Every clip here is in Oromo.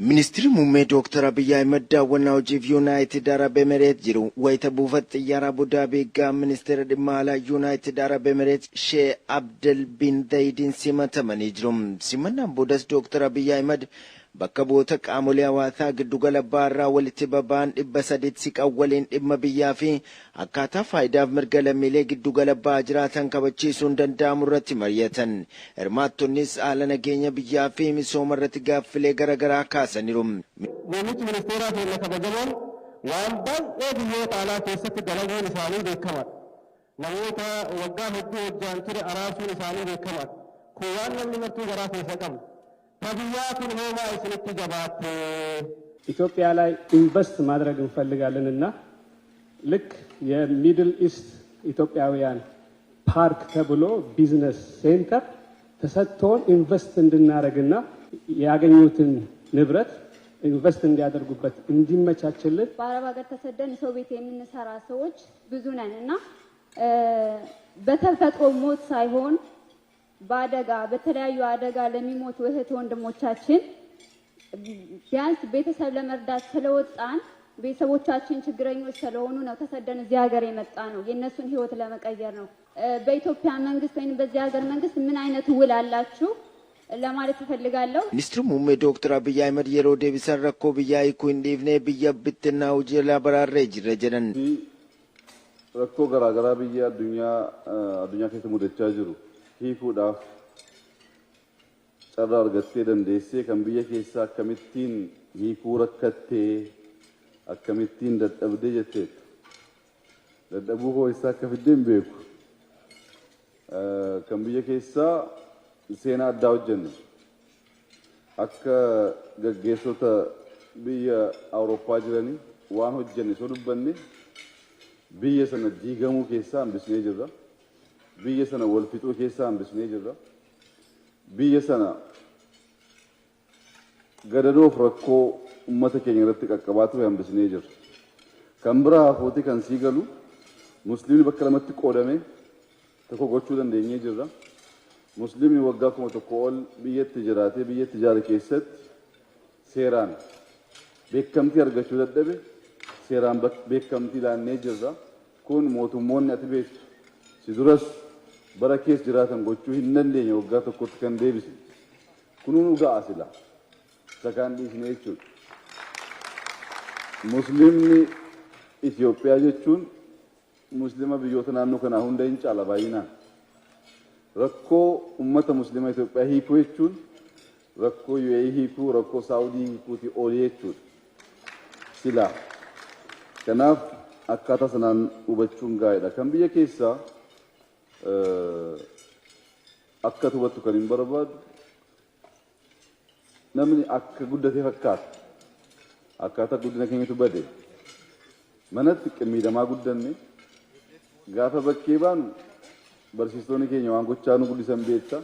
Ministirri Muummee Dooktar Abiyyi Ahimad daawwannaa hojiif Yuunaayitid Arab Emireet jiru. Wayita buufata xiyyaaraa Abudaabii ga'an Ministeera Dhimma Alaa Yuunaayitid Arab Emireet Shee Abdel Bin Zayidiin simatamanii jiru. Simannaan boodas Dooktar Abiyyi Ahimad bakka bu'oota qaamolee hawaasaa giddugala bahaarraa walitti baba'an 300tti siqan waliin dhimma biyyaa fi akkaataa faayidaaf mirga lammiilee giddugala bahaa jiraatan kabachiisuun danda'amurratti mari'atan. Hirmaattonnis haala nageenya biyyaa fi misoomarratti gaaffilee garagaraa kaasaniru. Muummichi Ministeeraa keenna kabajamoon waan baay'ee biyyoota alaa keessatti dalaguun isaanii beekamaadha. Namoota waggaa hedduu hojjaan ture araarsuun isaanii beekamaadha. Kun waan namni martuu garaa keessa qabu. Ta biyyaa tun hoo maa isinitti jabaatte? ኢትዮጵያ ላይ ኢንቨስት ማድረግ እንፈልጋለንና ልክ የሚድል ኢስት ኢትዮጵያውያን ፓርክ ተብሎ ቢዝነስ ሴንተር ተሰጥቶን ኢንቨስት እንድናደርግና ያገኙትን ንብረት ኢንቨስት እንዲያደርጉበት እንዲመቻችልን። በአረብ ሀገር ተሰደን ሰው ቤት የምንሰራ ሰዎች ብዙ ነን እና በተፈጥሮ ሞት ሳይሆን በአደጋ በተለያዩ አደጋ ለሚሞቱ እህት ወንድሞቻችን ቢያንስ ቤተሰብ ለመርዳት ስለወጣን ቤተሰቦቻችን ችግረኞች ስለሆኑ ነው ተሰደን እዚህ ሀገር የመጣ ነው። የእነሱን ህይወት ለመቀየር ነው። በኢትዮጵያ መንግስት ወይም በዚህ ሀገር መንግስት ምን አይነት ውል አላችሁ ለማለት እፈልጋለሁ። Ministirri Muummee Dooktar Abiyyi Ahimad yeroo deebisan rakkoo biyyaa hiikuu hin dhiifne biyya bittinnaa'uu jalaa baraarree jirra jedhan. Rakkoo garaagaraa biyya addunyaa keessa mudachaa jiru hiikuudhaaf carraa argattee dandeessee kan biyya keessaa akkamittiin hiikuu rakkattee akkamittiin dadhabdee jetteetta. Dadhabuu koo eessaa akka fiddee hin beeku. Kan biyya keessaa seenaa addaa hojjenne. Akka gaggeessota biyya Awurooppaa jiranii waan hojjenne osoo dubbanne biyya sana diigamuu keessaa hambisnee jirra. Biyya sana wal fixuu keessaa hambisnee jirra. Biyya sana gadadoof rakkoo uummata keenya irratti qaqqabaa ture hambisnee jirra. Kan biraa hafuuti kan sii galu musliimni bakka lamatti qoodame tokko gochuu dandeenyee jirra. Musliimni waggaa 1000 ol biyyatti jiraatee biyyatti ijaare keessatti seeraan beekamtii argachuu dadhabe seeraan beekamtii laannee jirra. Kun mootummoonni ati beektu si duras bara keessa jiraatan gochuu hin dandeenye waggaa tokkotti kan deebise. Kunuu nu ga'a sila. Isa kaan dhiisne jechuudha. Musliimni Itoophiyaa jechuun muslima biyyoota naannoo kanaa hunda hin caala baay'inaan. Rakkoo uummata muslima Itoophiyaa hiikuu jechuun rakkoo UAE hiikuu, rakkoo Saawudii hiikuutii olii jechuudha. Silaa. Kanaaf akkaataa sanaan hubachuun gaariidha. Kan biyya keessaa akka hubattu kan hin barbaadu namni akka guddatee fakkaata. Akkaataa guddina keenyatu bade. Manatti qimmiidamaa guddanne gaafa bakkee baanu barsiistonni keenya waan gochaa nu guddisan beekta.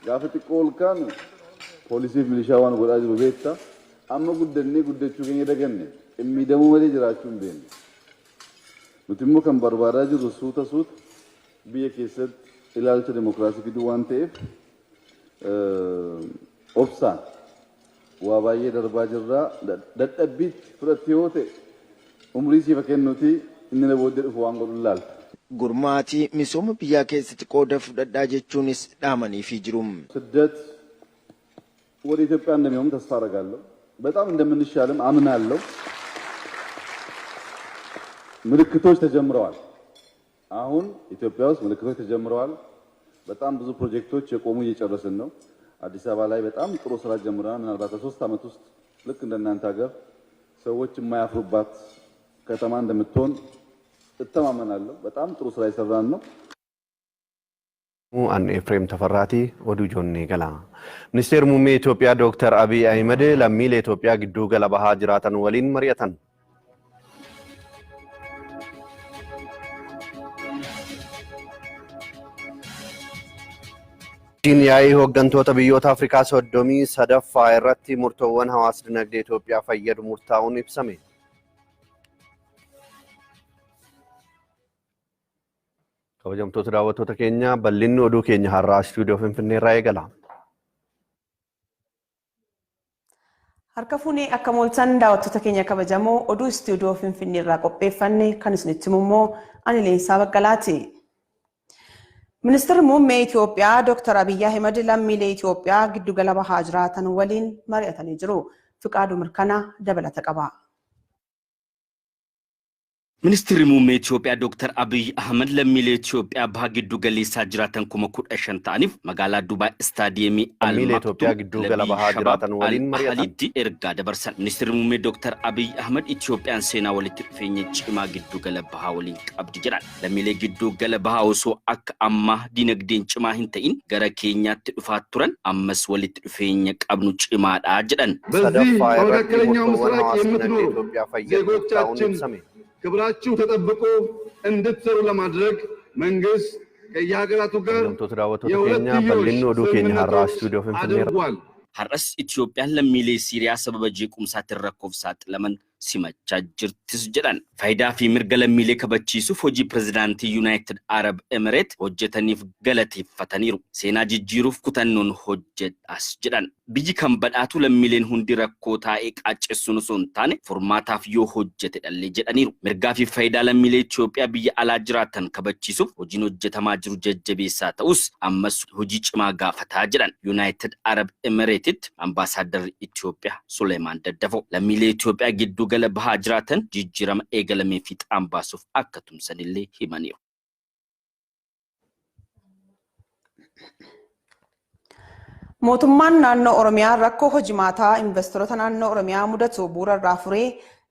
Gaafa xiqqoo ol kaanu poolisiif milishaa waan godhaa jiru beekta. Amma guddannee guddachuu keenya daganne qimmiidamuu malee jiraachuu hin beekne. Nuti immoo kan barbaadaa jirru suuta suuta biyya keessatti ilaalcha dimokiraasii fiduu waan ta'eef obsaan waa baay'ee darbaa jirra. Dadhabbiitti fudhatte yoo ta'e umrii siifa kennuuti inni na booddee dhufu waan godhu ilaalta. Gurmaatii misooma biyyaa keessatti qooda fudhadhaa jechuunis dhaamaniifii jiru. ስደት ወደ ኢትዮጵያ እንደሚሆን ተስፋ አደርጋለሁ። በጣም እንደምንሻልም አምናለሁ። ምልክቶች ተጀምረዋል። አሁን ኢትዮጵያ ውስጥ ምልክቶች ተጀምረዋል። በጣም ብዙ ፕሮጀክቶች የቆሙ እየጨረስን ነው። አዲስ አበባ ላይ በጣም ጥሩ ስራ ጀምረናል። ምናልባት በ3 ዓመት ውስጥ ልክ እንደናንተ ሀገር ሰዎች የማያፍሩባት ከተማ እንደምትሆን እተማመናለሁ። በጣም ጥሩ ስራ የሰራን ነው። An Efreem Tafarraati oduu ijoonnee gala. Ministeerri Muummee Itoophiyaa Dooktar Abiy Ahimad lammiilee Itoophiyaa gidduu gala bahaa jiraatan waliin mari'atan. Yaa'ii hooggantoota biyyoota Afrikaa 33ffaa irratti murtoowwan hawaasa dinagdee Itoophiyaa fayyadu murtaa'uun ibsame. Kabajamtoota daawwattoota keenya, bal'inni oduu keenya har'aa istuudiyoo Finfinnee irraa eegala. Harka fuunee akka mooltan daawwattoota keenya kabajamoo oduu istuudiyoo Finfinnee irraa qopheeffanne kan isinitti himu immoo ani Leensaa Baqqalaati. Ministeerri Muummee Itoophiyaa Dr. Abiyyi Ahimad lammiilee Itoophiyaa giddugala bahaa jiraatan waliin mari'atanii jiru. Fiqaaduu Mirkanaa dabalata qaba. Ministeerri Muummee Itoophiyaa Dr. Abiyyi Ahmad lammiilee Itoophiyaa baha giddu galeessaa jiraatan 15,000 ta'aniif magaalaa Dubaay istaadiyeemii Lammiilee Itoophiyaa giddu gala bahaa jiraatan waliin mari'atan. Al-Ahlitti ergaa dabarsan. Ministeerri Muummee Dr. Abiyyi Ahmad Itoophiyaan seenaa walitti dhufeenya cimaa giddu gala bahaa waliin qabdi jedhan. Lammiilee giddu gala bahaa osoo akka ammaa dinagdeen cimaa hin ta'in gara keenyaatti dhufaa turan ammas walitti dhufeenya qabnu cimaadha jedhan. በዚህ Sadaffaa irratti በመካከለኛው murtoowwan ምስራቅ hawaasa dinagdee የምትኖሩ Itoophiyaa fayyadan ta'uun ዜጎቻችን ibsame. ክብራችሁ ተጠብቆ እንድትሰሩ ለማድረግ መንግስት ከየሀገራቱ ጋር Hordoftoota daawwattoota keenya የሁለትዮሽ bal'inni oduu keenya har'aa ስምምነቶች istuudiyoo Finfinnee irraa አድርጓል። Har'as Itoophiyaan lammiilee Siiriyaa sababa jeequmsaatiin rakkoof saaxilaman simachaa jirtis jedhan. Faayidaa fi mirga lammiilee kabachiisuuf hojii pirezidaantii Yuunaayitid Arab Emireet hojjetaniif galateeffataniiru. Seenaa jijjiiruuf kutannoon hojjedhas jedhan. Biyyi kan badhaatu lammiileen hundi rakkoo taa'ee qaaccessuun osoo hin taane furmaataaf yoo hojjete dhallee jedhaniiru. Mirgaa fi faayidaa lammiilee Itoophiyaa biyya alaa jiraatan kabachiisuuf hojiin hojjetamaa jiru jajjabeessaa ta'us ammas hojii cimaa gaafataa jedhan. Yuunaayitid Arab Emireetitti ambaasaadarri Itoophiyaa Suleemaan Daddafoo lammiilee Itoophiyaa giddu gala bahaa jiraatan jijjiirama eegalamee fiixaan baasuuf akka tumsanillee himaniiru. Mootummaan naannoo Oromiyaa rakkoo hojimaataa investoroota naannoo Oromiyaa mudatu bu'uura irraa furee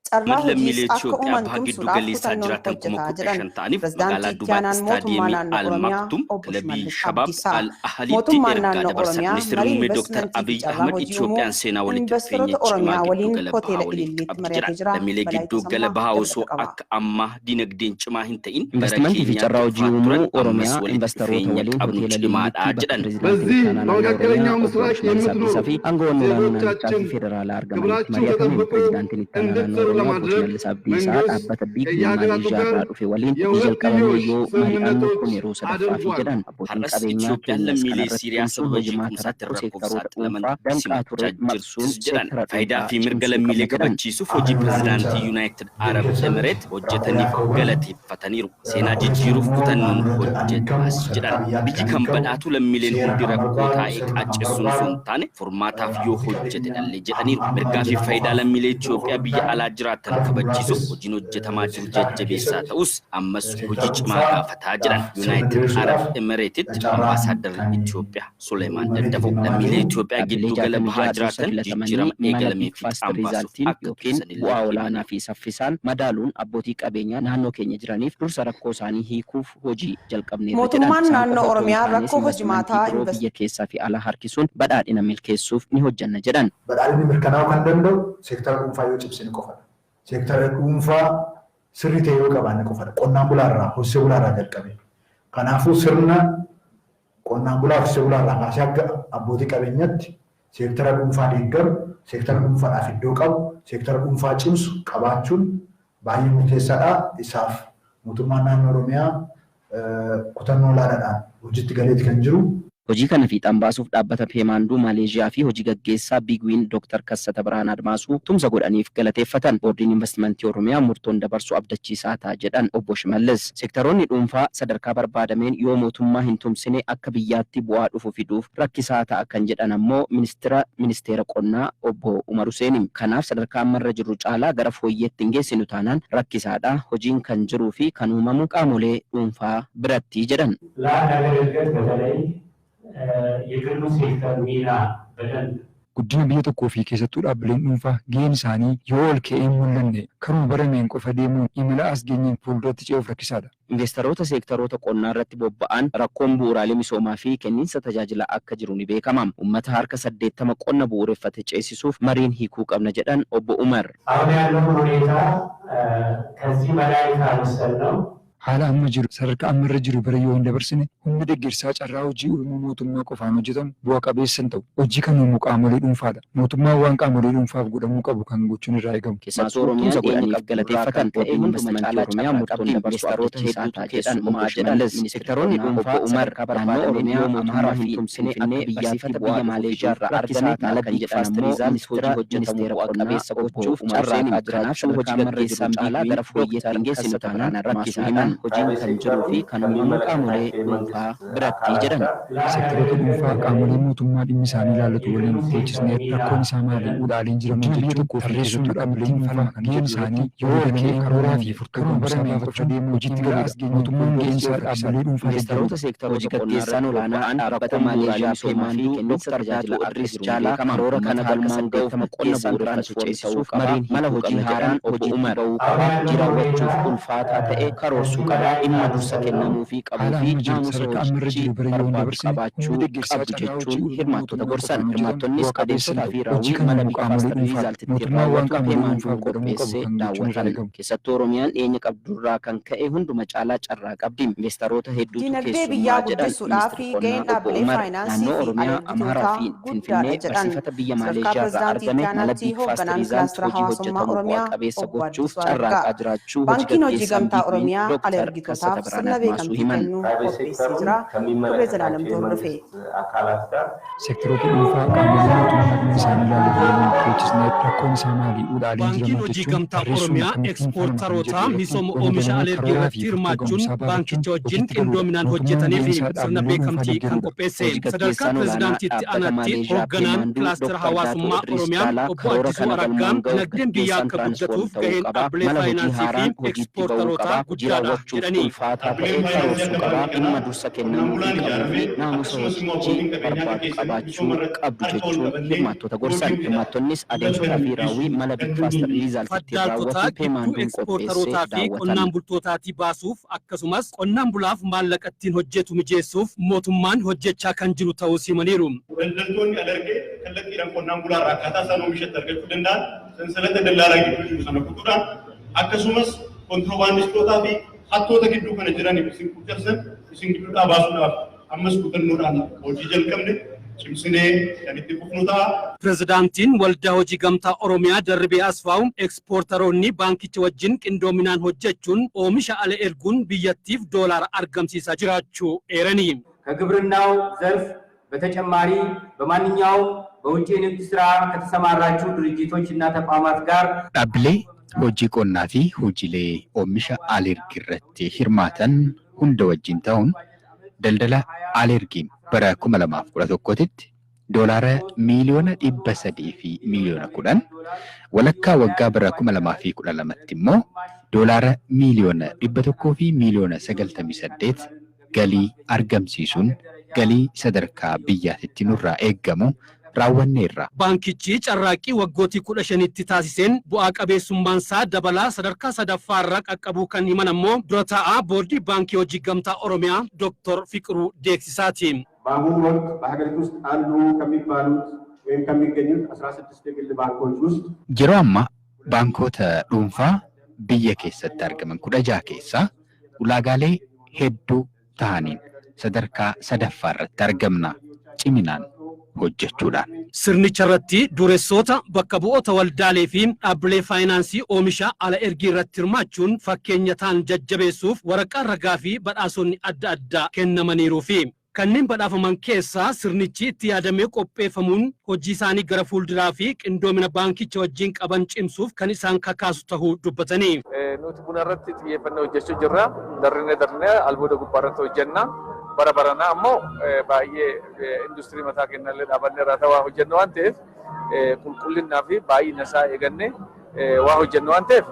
carraa Lammiilee hojiis akka Itoophiyaa uuman baha giddu tumsuudhaaf galeessaa kutannoon jiraatan kuma hojjetaa kudha jedhan shan ta'aniif magaalaa pirezidaantii itti Dubaay aanaan mootummaa istaadiyeemii naannoo Al Oromiyaa Maktum obbo kilabii Shimallis Shabaab Abdiisaa. Al Ahlitti Mootummaan ergaa naannoo dabarsan. Oromiyaa Ministeerri marii Muummee Dr. investimentii fi Abiyyi carraa Ahmad hojii uumuu Itoophiyaan seenaa walitti dhufeenya investoroota cimaa Oromiyaa giddu waliin gala bahaa hoteela waliin Ililliitti qabdi mari'atee jedhan. jira. Lammiilee Balaa giddu gala Tasammaa bahaa dabalata osoo qaba. akka ammaa dinagdeen cimaa hin ta'in gara Investimentii fi keenyaatti carraa hojii dhufaa turan uumuu ammas Oromiyaa walitti investoroota dhufeenya waliin qabnu hoteela cimaadha Lilliitti bakka jedhan. pirezidaantiin በዚህ itti aanaa naannoo Oromiyaa በመካከለኛው obbo ምስራቅ Shimallis የምትኖሩ Abdiisaa fi aangawoonni olaanoo naannichaa fi ዜጎቻችን federaalaa argamanitti ክብራችሁ mari'ataniiru. ተጠብቆ Pirezidaantiin itti aanaa naannoo እንድትሰሩ Oromiyaa obbo ለማድረግ Shimallis Abdiisaa መንግስት dhaabbata Biig ከየሀገራቱ Maaleeshiyaa ጋር irraa dhufe waliin hojii jalqabame የሁለትዮሽ yoo mari'annu ስምምነቶች kun yeroo sadaffaafi አድርጓል። jedhan. Abbootiin Har'as qabeenyaa Itoophiyaan keenyas lammiilee kanarratti Siiriyaa tumsuun sababa hojimaata jeequmsaatiin rakkoo rakkoof seektaroota saaxilaman dhuunfaa danqaa ture simachaa maqsuun jirtis jedhan. seektara Faayidaa dhuunfaa fi mirga cimsuu qabna lammiilee jedhan. kabachiisuuf hojii pirezidaantii Yuunaayitid Arab Emireet hojjetaniif galateeffataniiru. Seenaa jijjiiruuf kutannoon hojjedhas jedhan. Biyyi kan badhaatu lammiileen hundi rakkoo taa'ee qaaccessuun osoo hin taane furmaataaf yoo hojjete dhallee jedhaniiru. Mirgaa fi faayidaa lammiilee Itoophiyaa biyya alaa jiraatan kabachiisuuf hojiin hojjetamaa jiru jajjabeessaa ta'us ammas hojii cimaa gaafataa jedhan. Yuunaayitid Arab Emireetitti ambaasaadarri Itoophiyaa Suleemaan Daddafoo lammiilee Itoophiyaa Dhaabbilee giddu gala jaatamii bahaa ja'a dursa jiraatan filatamanii jijjiirama mala eegalamee Big Fast fiixaan baasuuf Resultiin akka yookiin tumsanillee bu'aa himaniiru. olaanaa fi saffisaan madaaluun abbootii qabeenyaa naannoo keenya jiraniif dursa rakkoo isaanii hiikuuf hojii jalqabneerra jedhan. Mootummaan Isaan naannoo qofa otoo hin Oromiyaa taanes rakkoo investimentii hojimaataa biroo biyya keessaa fi alaa harkisuun badhaadhina milkeessuuf ni hojjanna jedhan. Badhaadhinni mirkanaa'uu kan danda'u seektara dhuunfaa yoo cimsine qofadha. Seektara dhuunfaa sirrii ta'e yoo qabaanne qofadha. Qonnaan bulaarraa, horsiisee bulaarraa jalqabe. Kanaafuu sirna qonnaan bulaa horsiisee bulaarraa kaasee akka abbootii qabeenyaatti seektara dhuunfaa deeggaru, seektara dhuunfaadhaaf iddoo qabu, seektara dhuunfaa cimsu qabaachuun baay'ee murteessaadha. Isaaf mootummaan naannoo Oromiyaa kutannoo olaanaadhaan hojiitti galeeti kan jiru. Hojii kana fiixaan baasuuf dhaabbata Peemaanduu Maaleeshiyaa fi hojii gaggeessaa Biigwiin Dr. Kassata Birhaan Admaasuu tumsa godhaniif galateeffatan. Boordiin Investimentii Oromiyaa murtoon dabarsu abdachiisaa ta'a jedhan obbo Shimallis. Seektaroonni dhuunfaa sadarkaa barbaadameen yoo mootummaa hin tumsine akka biyyaatti bu'aa dhufu fiduuf rakkisaa ta'a kan jedhan ammoo ministeera ministeera qonnaa obbo Umar Huseeni. Kanaaf sadarkaa ammarra jirru caalaa gara fooyyeetti hin geessinu taanaan rakkisaadha. Hojiin kan jiruu fi kan uumamu qaamolee dhuunfaa biratti jedhan. ለአንድ ሀገር እድገት በተለይ የግሉ ሴክተር ሚና በደንብ Guddina biyya tokkoo fi keessattuu dhaabbileen dhuunfaa gaheen isaanii yoo ol ka'ee hin mul'anne karuma barameen qofa deemuun imala as geenyeen fuulduratti ce'uuf rakkisaadha. Investoroota seektaroota qonnaa irratti bobba'an rakkoon bu'uuraalee misoomaa fi kenniinsa tajaajilaa akka jiru ni beekama. Uummata harka 80 qonna bu'uureffate ceesisuuf mariin hiikuu qabna jedhan obbo Umar. አሁን ያለውን ሁኔታ ከዚህ በላይ ካልወሰድነው Haala amma jiru sadarkaa amma irra jiru bira yoo hin dabarsine humni deeggarsaa carraa hojii uumuu mootummaa qofaan hojjetamu bu'a qabeessa hin ta'u. Hojii kan uumu qaamolee dhuunfaadha. Mootummaan waan qaamolee dhuunfaaf godhamuu qabu kan gochuun irraa eegamu. Keessattuu Oromiyaan dhiyeenya qabdurraa kan ka'e hunduma caalaa carraa qabdi. Investaroota hedduutu keessummaa jedhan. Seektaroonni dhuunfaa Umar naannoo Oromiyaa, Amaaraa fi Finfinnee akka biyyaatti biyya Maaleeshiyaa irraa argame mala Big Fast Result hojii hojjetamu bu'a qabeessa gochuuf carraaqaa jiraachuu hojii gaggeessaan caalaa gara fooyyeetti hin geessinu taanaan rakkisaadhaan hojiin kan jiruu fi kan uumamu qaamolee dhuunfaa biratti jedhan. Seektaroota dhuunfaa qaamolee mootummaa dhimmi isaanii ilaallatu waliin teechisnee rakkoon isaa maali, hudhaaleen jiran jechuun tarreessuun dhaabbileen dhuunfaa gaheen isaanii yoo ol ka'ee karooraa fi furtuu ga'umsaa baafachuun hojiitti galuudha. Mootummaan gaheen isaa dhaabbilee dhuunfaa Investaroota seektaroota qonnaa irratti olaanaa dhaabbata Maaleeshiyaa Peemaanduu Dr. Daatuu Idris Jaalaa karoora kana galmaan ga'uuf qonna bu'uureffatu ceesisuuf mariin mala hojii haaraan hojiitti ba'uu qaba, hojii raawwachuuf ulfaataa ta'e karoorsuu qaba, dhimma dursa kennamuufii qabuu Haala fi amma jiru naamusa sadarkaa amma irra hojii jiru bira yoo hin barbaadu dabarsine humni qabaachuu deeggarsaa qabdu carraa hojii jechuun uumuu hirmaattota mootummaa gorsan. qofaan hojjetamu Hirmaattonnis bu'a qabeessa hin adeemsotaa fi ta'u. Hojii raawwii kan mala uumu Big qaamolee Fast dhuunfaadha. Result ittiin Mootummaan waan raawwatu qaamolee Peemaanduun dhuunfaaf godhamuu qabu qopheessee kan gochuun irraa daawwatan. eegamu. Keessattuu Oromiyaan dhiyeenya qabdurraa kan ka'e hunduma caalaa carraa qabdi. Investaroota hedduutu Dinagdee keessummaa biyyaa jedhan guddisuudhaaf ministirri gaheen qonnaa obbo dhaabbilee Umar. faayinaansii Naannoo fi Oromiyaa, Amaaraa alergitootaa fi guddaadha Finfinnee jedhan. barsiifata biyya Sadarkaa Maaleeshiyaa irraa pirezidaantii argame itti mala aanaatti Big Fast hoogganaan Result kilaastera hojii hawaasummaa hojjetamu bu'a Oromiyaa qabeessa obbo gochuuf Addisuu Araggaa. carraaqaa jiraachuu hojii Baankiin hojii gaggeessaan gamtaa Big Win Oromiyaa Dr. Kassata alergitootaaf Birhaan sirna Admaasuu beekamtii himan. kennuu qopheessee jira. Turree Zalaalam Hordofee. አካላት ጋር Seektaroota dhuunfaa qaamolee mootummaa dhimmi isaanii ilaallatu waliin teechisnee rakkoon isaa maali, hudhaaleen Baankiin jiran hojii jechuun gamtaa tarreessuun Oromiyaa akkamittiin falma kan jedhu ekspoortaroota irratti misooma walii oomisha galanii alergii karooraa irratti fi furtuu hirmaachuun ga'umsaa baafachuun baankicha wajjin hojiitti galuudha. qindoominaan Mootummaan hojjetanii gaheen fi isaa sirna dhaabbilee dhuunfaa beekamtii kan deeggaruudha. qopheesse. Hojii Sadarkaa gaggeessaan olaanaa pirezidaantiitti dhaabbata aanaatti Maaleeshiyaa hoogganaan Peemaanduu kilaastera Dr. Daatuu hawaasummaa Idris Oromiyaa Jaalaa obbo karoora Addisuu kana Araggaan galmaan ga'uuf dinagdeen biyyaa gaggeessaan akka tiraansfoorm guddatuuf ta'uu gaheen qaba, dhaabbilee mala hojii faayinaansii fi haaraan hojiitti ba'uu ekspoortarootaa qaba, hojii guddaadha raawwachuuf jedhanii. ulfaataa ta'e karoorsuu qaba, dhimma dursa kennamuufii qabuu fi naamusa hojii barbaadu qabaachuu qabdu jechuun hirmaattota gorsan. Hirmaattonnis adeemsotaa fi raawwii mala Big Fast Result ittiin Faddaaltotaa raawwatu gidduu Peemaanduun qopheessee ekspoortarootaa fi daawwatan. qonnaan bultootaatii baasuuf akkasumas qonnaan bulaaf maallaqa ittiin hojjetu mijeessuuf mootummaan hojjechaa kan jiru ta'uu himaniiru. Daldaltoonni alergee kallattiidhaan qonnaan bulaa irraa akkaataa isaan oomishatti argachuu danda'an sansalata dallaalaa gidduu jiru sana kutuudhaan akkasumas kontiroobaandistootaa fi hattoota gidduu kana jiraniif isin quucarsan isin gidduudhaa baasuudhaaf ammas kutannoodhaan hojii jalqabne cimsinee kan itti fufnu ta'a. Pirezidaantiin Waldaa Hojii Gamtaa Oromiyaa Darribee Asfaaw ekspoortaroonni baankicha wajjin qindoominaan hojjechuun oomisha ala erguun biyyattiif doolaara argamsiisaa jiraachuu eeranii. ከግብርናው ዘርፍ በተጨማሪ በማንኛውም በውጭ የንግድ ስራ ከተሰማራችሁ ድርጅቶች እና ተቋማት ጋር Dhaabbilee hojii qonnaa fi hojiilee oomisha alergii irratti hirmaatan hunda wajjin ta'uun daldala alergiin bara 2011tti doolaara 300,000,000 walakkaa waggaa bara 2012tti immoo doolaara 198,000,000 galii argamsiisuun galii sadarkaa biyyaatitti nurraa eeggamu raawwanneerra. Baankichi carraaqqii waggootii 15tti taasiseen bu'aa qabeessummaan isaa dabalaa sadarkaa sadaffaarra qaqqabuu kan himan ammoo dura taa'aa boordii baankii hojii gamtaa Oromiyaa Dooktor Fiqiruu Deeksisaati. በአሁኑ ወቅት በሀገሪቱ ውስጥ አሉ ከሚባሉት ወይም ከሚገኙት 16 የግል ባንኮች ውስጥ Yeroo ammaa baankota dhuunfaa biyya keessatti argaman 16 keessaa ulaagaalee hedduu ta'aniin sadarkaa sadaffaa irratti argamna ciminaan hojjechuudhaan. Sirnicha irratti dureessoota bakka bu'oota waldaalee fi dhaabbilee faayinaansii oomisha ala ergii irratti hirmaachuun fakkeenya ta'an jajjabeessuuf waraqaa ragaa fi badhaasonni adda addaa kennamaniiru fi kanneen badhaafaman keessaa sirnichi itti yaadamee qopheeffamuun hojii isaanii gara fuulduraa fi qindoomina baankicha wajjin qaban cimsuuf kan isaan kakaasu ta'uu dubbatanii. Nuti buna irratti xiyyeeffannee hojjechuu jirra. Darrinee darrinee albuuda gubbaa irratti hojjenna. Bara baranaa ammoo baay'ee industirii mataa keenyallee dhaabannee irraa ta'aa hojjennu waan ta'eef qulqullinnaa fi baay'ina isaa eegannee waa hojjennu waan ta'eef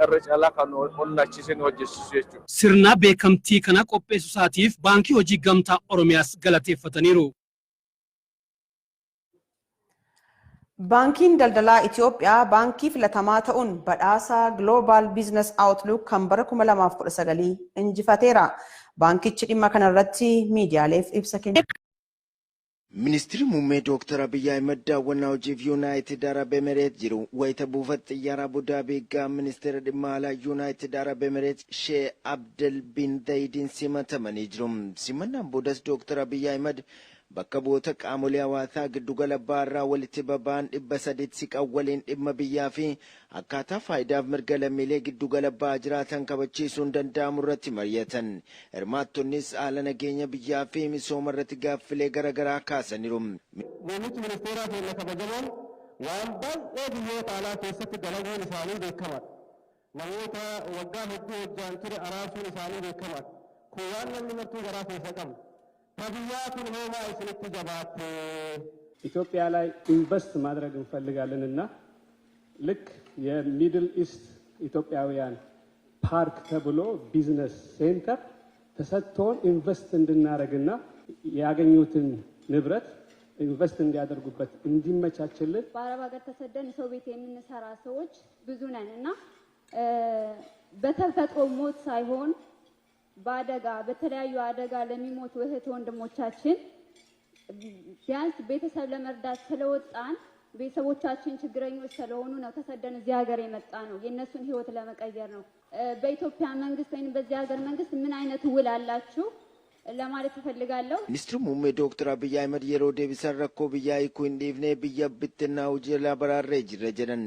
irra caalaa kan onnachiisee nu hojjechiisu jechuudha. Sirna beekamtii kana qopheessuu isaatiif baankii hojii gamtaa Oromiyaas galateeffataniiru. Baankiin daldalaa Itoophiyaa baankii filatamaa ta'uun badhaasa Global Business Outlook kan bara 2019 injifateera. Baankichi dhimma kanarratti miidiyaaleef ibsa kenne. Ministeerri muummee Dooktar Abiyyi Ahimad daawwannaa hojiif Yuunaayitid Arab Emireet jiru. Wayita buufata xiyyaara Abudaabii gahan ministeera dhimma alaa Yuunaayitid Arab Emireet Shee Abdel bin Zayidiin simatamanii jiru. Simannaan boodas Dooktar Abiyyi Ahimad bakka bu'oota qaamolee hawaasaa giddugala baarraa walitti baba'an 300 siqan waliin dhimma biyyaa fi akkaataa faayidaaf mirga lammiilee giddugala ba'aa jiraatan kabachiisuun danda'amu irratti mari'atan. Hirmaattonnis haala nageenya biyyaa fi misooma irratti gaaffilee garaagaraa kaasaniiru. Muummichi ministeeraa keenya kabajamoon waan baay'ee biyyoota alaa keessatti dalaguun isaanii beekamaadha. Namoota waggaa hedduu hojjaan ture araarsuun isaanii beekamaadha. Kun waan namni martuu garaa keessa qabu. ከብያቱን ሆማ isinitti jabaatte. ኢትዮጵያ ላይ ኢንቨስት ማድረግ እንፈልጋለን እና ልክ የሚድል ኢስት ኢትዮጵያውያን ፓርክ ተብሎ ቢዝነስ ሴንተር ተሰጥቶን ኢንቨስት እንድናደርግና ያገኙትን ንብረት ኢንቨስት እንዲያደርጉበት እንዲመቻችልን። በአረብ ሀገር ተሰደን ሰው ቤት የምንሰራ ሰዎች ብዙ ነን እና በተፈጥሮ ሞት ሳይሆን በአደጋ በተለያዩ አደጋ ለሚሞቱ እህት ወንድሞቻችን ቢያንስ ቤተሰብ ለመርዳት ስለወጣን ቤተሰቦቻችን ችግረኞች ስለሆኑ ነው ተሰደን እዚህ ሀገር የመጣ ነው። የእነሱን ህይወት ለመቀየር ነው። በኢትዮጵያ መንግስት ወይም በዚህ ሀገር መንግስት ምን አይነት ውል አላችሁ ለማለት እፈልጋለሁ። Ministeerri muummee Dooktar Abiyyi Ahimad yeroo deebisan rakkoo biyyaa hiikuu hin dhiifne biyya bittinnaa'uu jalaa baraarree jirra jedhan.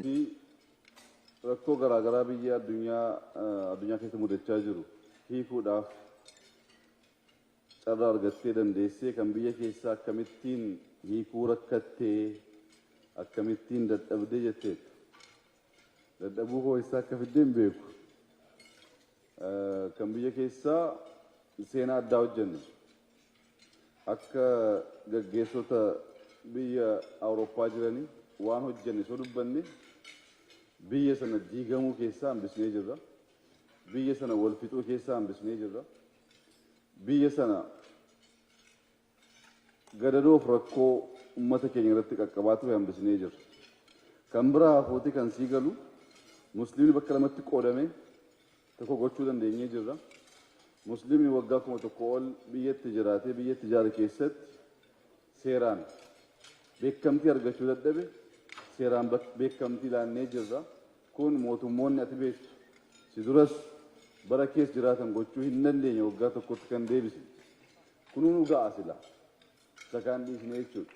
Rakkoo garaagaraa biyya addunyaa keessa mudachaa jiru hiikuudhaaf carraa argattee dandeessee kan biyya keessaa akkamittiin hiikuu rakkattee akkamittiin dadhabdee jetteetta. Dadhabuu koo eessaa akka fiddee hin beeku. Kan biyya keessaa seenaa addaa hojjenne. Akka gaggeessota biyya Awurooppaa jiranii waan hojjenne osoo dubbanne biyya sana diigamuu keessaa hambisnee jirra. Biyya sana wal fixuu keessaa hambisnee jirra. Biyya sana gadadoof rakkoo uummata keenya irratti qaqqabaa ture hambisnee jirra. Kan biraa hafuuti kan sii galu musliimni bakka lamatti qoodame tokko gochuu dandeenyee jirra. Musliimni waggaa 1000 ol biyyatti jiraatee biyyatti ijaare keessatti seeraan beekamtii argachuu dadhabe seeraan beekamtii laannee jirra. Kun mootummoonni ati beektu si duras bara keessa jiraatan gochuu hin dandeenye waggaa tokkotti kan deebisne. Kunuu nu ga'a sila. Isa kaan dhiisne jechuudha.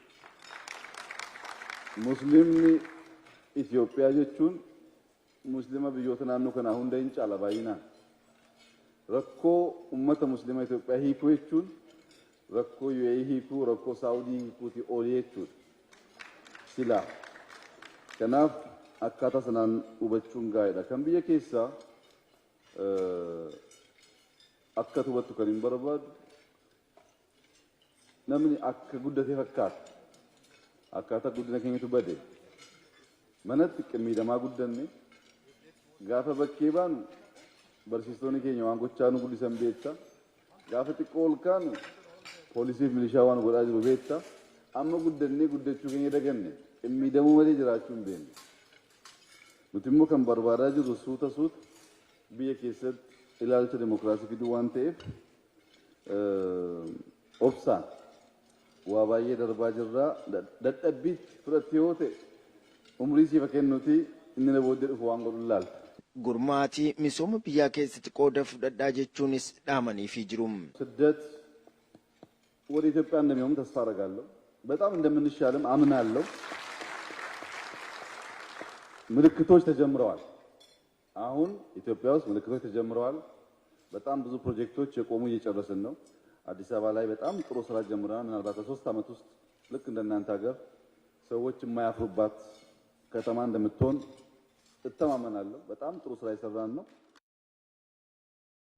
Musliimni Itoophiyaa jechuun muslima biyyoota naannoo kanaa hunda hin caala baay'inaan. Rakkoo uummata muslima Itoophiyaa hiikuu jechuun rakkoo UAE hiikuu, rakkoo Saawudii hiikuutii olii jechuudha. Sila. Kanaaf akkaataa sanaan hubachuun gaariidha. Kan biyya keessaa akka hubattu kan hin barbaadu namni akka guddatee fakkaata. Akkaataa guddina keenyatu bade. Manatti qimmiidhamaa guddanne gaafa bakkee baanu barsiistonni keenya waan gochaa nu guddisan beekta. Gaafa xiqqoo ol kaanu poolisiif milishaa waan godhaa jiru beekta. Amma guddannee guddachuu keenya daganne qimmiidhamuu malee jiraachuu hin beekne. Nuti immoo kan barbaadaa jirru suuta suuta biyya keessatti ilaalcha dimokiraasii fiduu waan ta'eef obsaan waa baay'ee darbaa jirraa dadhabbiitti fudhatte yoo ta'e umrii siifa kennuuti inni na booddee dhufu waan godhu ilaalta. Gurmaatii misooma biyyaa keessatti qooda fudhadhaa jechuunis dhaamaniifii jiru. ስደት ወደ ኢትዮጵያ እንደሚሆን ተስፋ አደርጋለሁ። በጣም እንደምንሻልም አምናለሁ። ምልክቶች ተጀምረዋል። አሁን ኢትዮጵያ ውስጥ ምልክቶች ተጀምረዋል። በጣም ብዙ ፕሮጀክቶች የቆሙ እየጨረስን ነው። አዲስ አበባ ላይ በጣም ጥሩ ስራ ጀምረናል። ምናልባት በ3 ዓመት ውስጥ ልክ እንደናንተ ሀገር ሰዎች የማያፍሩባት ከተማ እንደምትሆን እተማመናለሁ። በጣም ጥሩ ስራ የሰራን ነው።